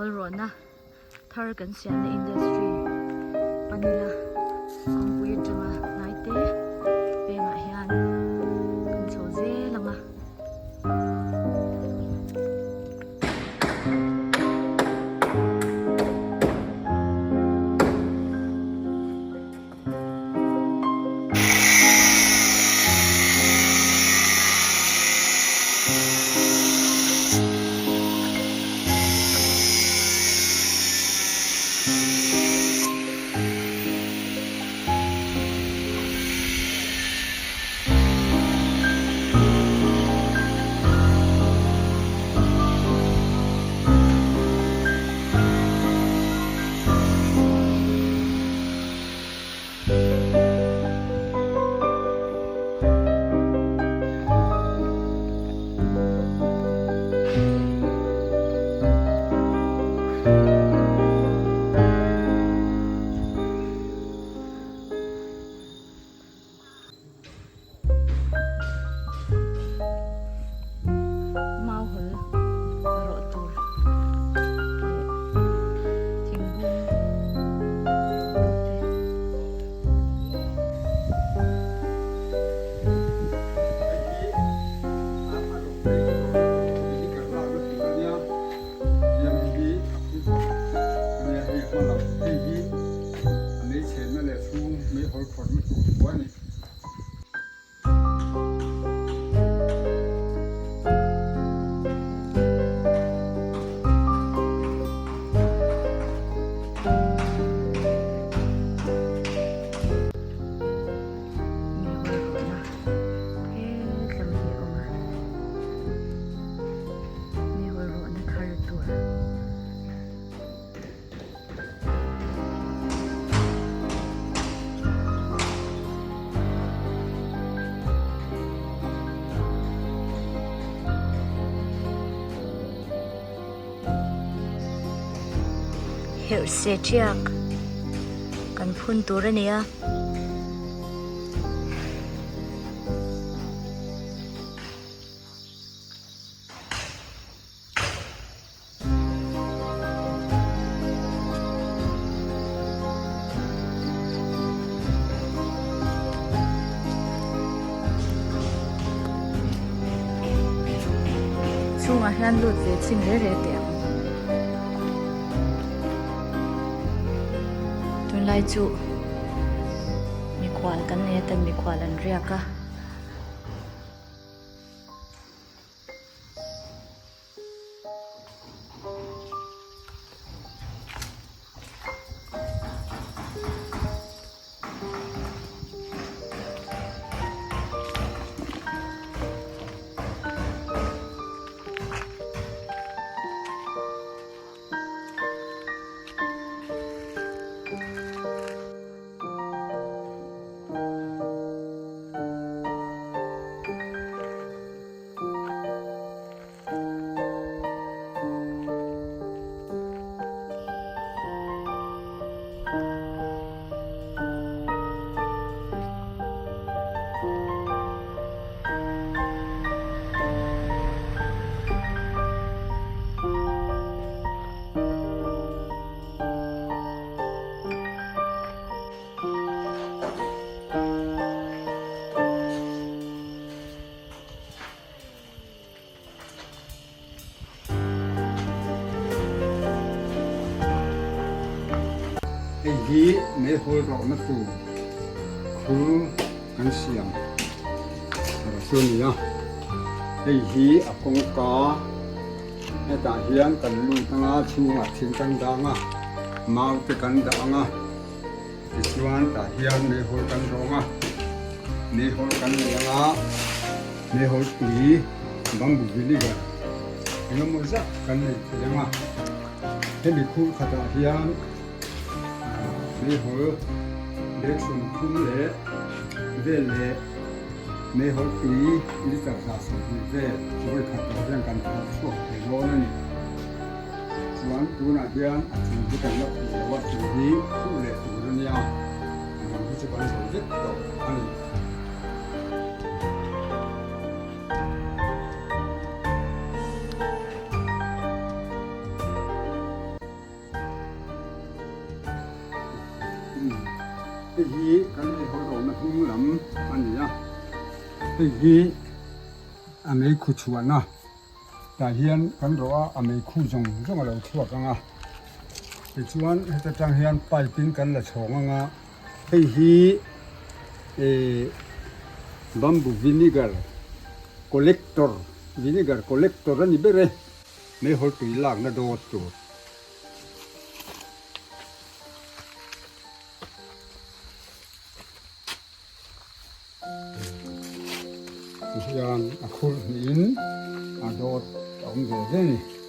Meihawl rawhna thar kan siamna industry panila kawngpui atanga hnai te pengah hian kan chho zel ang a. Mau hawl rawh tur leh thingbung rawh tur te. Mi hawi rawhna hetlam hi a awm a, mi hawi rawhna thar tur. Herh se tiak kan phun tur a ni a. Chhungah hian lut ve chhin re re teh ang. Tunlai chu mikhual kan nei a tan mikhual an riak a. Hei hi meihawl rawhna tur khur kan siam chu a ni a, hei hi a kawngka hetah hian kan lut anga chhungah thing kan dang a, mau te kan dah anga tichuan tah hian meihawl kan rawng a, meihawl kan nei anga. Meihawl tui bamboo vinegar eng emaw zat kan nei thei ang a, hemi khur khatah hian meihawl bag 30 leh vel leh meihawl tui litre 20 vel vawi khat tawh hian kan phawrh chhuak thei dawn a ni. Chuan tunah hian a chung hi kan la khuh lo a, chung hi khuh leh tur a nia, a dang hi chu kan zo vek tawh a ni. Hei hi kan meihawl rawhna hnung lam a ni a, hei hi a meikhu chhuahna tah hian kan rawh a, a meikhu zawng zawng a lo chhuak ang a, tichuan heta tang hian pipe in kan la chhawng ang a, hei hi eh bamboo vinegar collector vinegar collector a ni ber e, meihawl tui lakna dawt tur. Tihian a khur hnihin a dawt a awm ve ve a ni.